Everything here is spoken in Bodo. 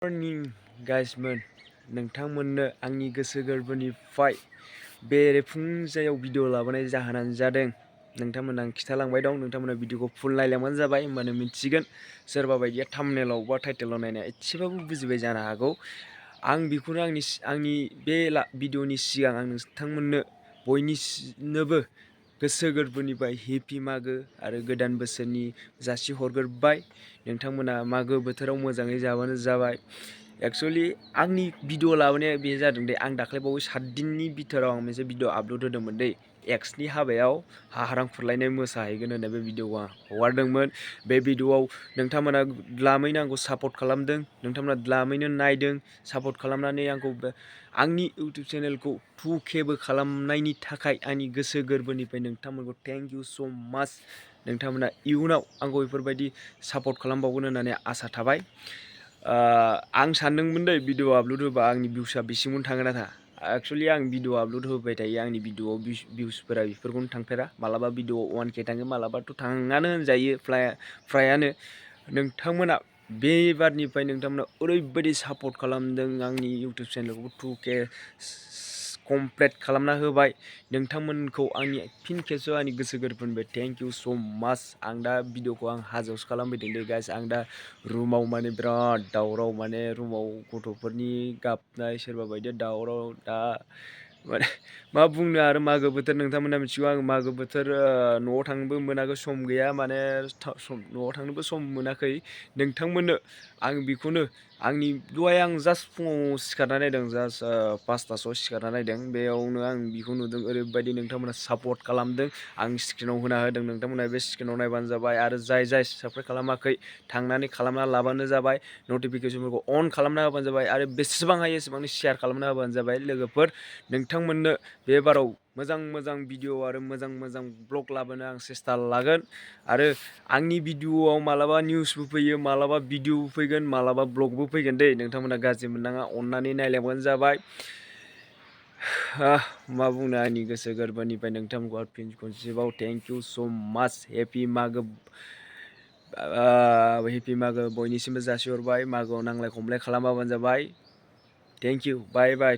मर्निं गाइसमोन, नोंथांमोननो आंनि गोसो गोरबोनिफ्राय बेरेफुंजायाव भिडिअ लाबोनाय जाहोनानो जादों नोंथांमोना आं खिथालांबाय दं। नोंथांमोना भिडिअखौ फुल नायलांबानो जाबाय, होमबानो मिथिगोन। सोरबा बायदिया थाम्बनेलाव बा टाइटेलाव नायनाया एसेबाबो बुजिबाय जानो हागौ। आं बेखौनो आंनि बे भिडिअनि सिगां आं नोंथांमोननो बयनिसिमबो गोसो गोरबोनिफ्राय हेपि मागो आरो गोदान बोसोरनि जासिहरग्रोबाय। नोंथांमोना मागो बोथोराव मोजाङै जाबानो जाबाय। एक्सुअलि आंनि भिडिअ लाबोनाया बे जादों दे, आं दाख्लैबावै 7 दिननि भितराव आं मोनसे भिडिअ आपल'ड होदोंमोन दे। एक्सनि हाबायाव हारां खुरलायनाय मोसाहैगोन होननाय बे भिडिअखौ आं हगारदोंमोन। बे भिडिअआव नोंथांमोना द्लामैनो आंखौ सापर्ट खालामदों, नोंथांमोना द्लामैनो नायदों, सापर्ट खालामनानै आंखौ आंनि इउटुब चेनेलखौ 2K बो खालामनायनि थाखाय आंनि गोसो गोरबोनिफ्राय नोंथांमोनखौ थेंक इउ स' माच। नोंथांमोना इयुनाव आंखौ बेफोरबायदि सापर्ट खालामबावगोन होननानै आसा थाबाय। आं सानदोंमोन दे भिडिअ आपल'ड होबा आंनि भिउसआ बेसिमखौनो थांगोन ना। एक्सुअलि आं भिडिअ आपल'ड होबाय थायो, आंनि भिडिअआव भिउसफोरा बेफोरखौनो थांफेरा। मालाबा भिडिअआव 1K थाङो, मालाबाथ' थाङानो होनजायो फ्रायानो। नोंथांमोना बेबारनिफ्राय नोंथांमोना ओरैबायदि सापर्ट खालामदों, आंनि इउटुब चेनेलखौबो 2K कमप्लिट खालामना होबाय। नोंथांमोनखौ आंनि फिन खेबसेयाव आंनि गोसो गोरबोनिफ्राय थेंक इउ स' माच। आं दा भिडिअखौ आं हाजोआवसो खालामफैदों दे गाइस। आं दा रुमाव माने बिराद दावराव, माने रुमाव गथ'फोरनि गाबनाय, सोरबा बायदिया दावराव। दा माने मा बुंनो आरो, मागो बोथोर नोंथांमोना मिथिगौ। आं मागो बोथोर न'आव थांनोबो मोनाखै, सम गैया, माने न'आव थांनोबो सम मोनाखै। नोंथांमोननो आं बेखौनो दहाय आं जास्ट फुङाव सिखारना नायदों, जास्ट 5टासोआव सिखारना नायदों। बेयावनो आं बेखौ नुदों, ओरैबायदि नोंथांमोना सापर्ट खालामदों। आं स्क्रिनाव होना होदों, नोंथांमोना बे स्क्रिनाव नायबानो जाबाय। आरो जाय साबस्क्राइब खालामाखै थांनानै खालामना लाबानो जाबाय। नटिफिकेसनफोरखौ अन खालामना होबानो जाबाय। आरो बेसेबां हायो एसेबांनो शेयार खालामना होबानो जाबाय लोगोफोर। नोंथांमोननो बे बाराव मोजां भिडिअ आरो मोजां ब्लग लाबोनो आं सेस्था लागोन। आरो आंनि भिडिअआव मालाबा निउसबो फैयो, मालाबा भिडिअबो फैगोन, मालाबा ब्लगबो फैगोन दे। नोंथांमोना गाज्रि मोननाङा, अननानै नायलांबानो जाबाय। मा बुंनो, आंनि गोसो गोरबोनिफ्राय नोंथांमोनखौ फिन खनसेबाव थेंक इउ स' माच। हेपि मागो बयनिसिमबो जासिहरबाय। मागोआव नांलाय खमलाय खालामाबानो जाबाय। Thank you, bye bye.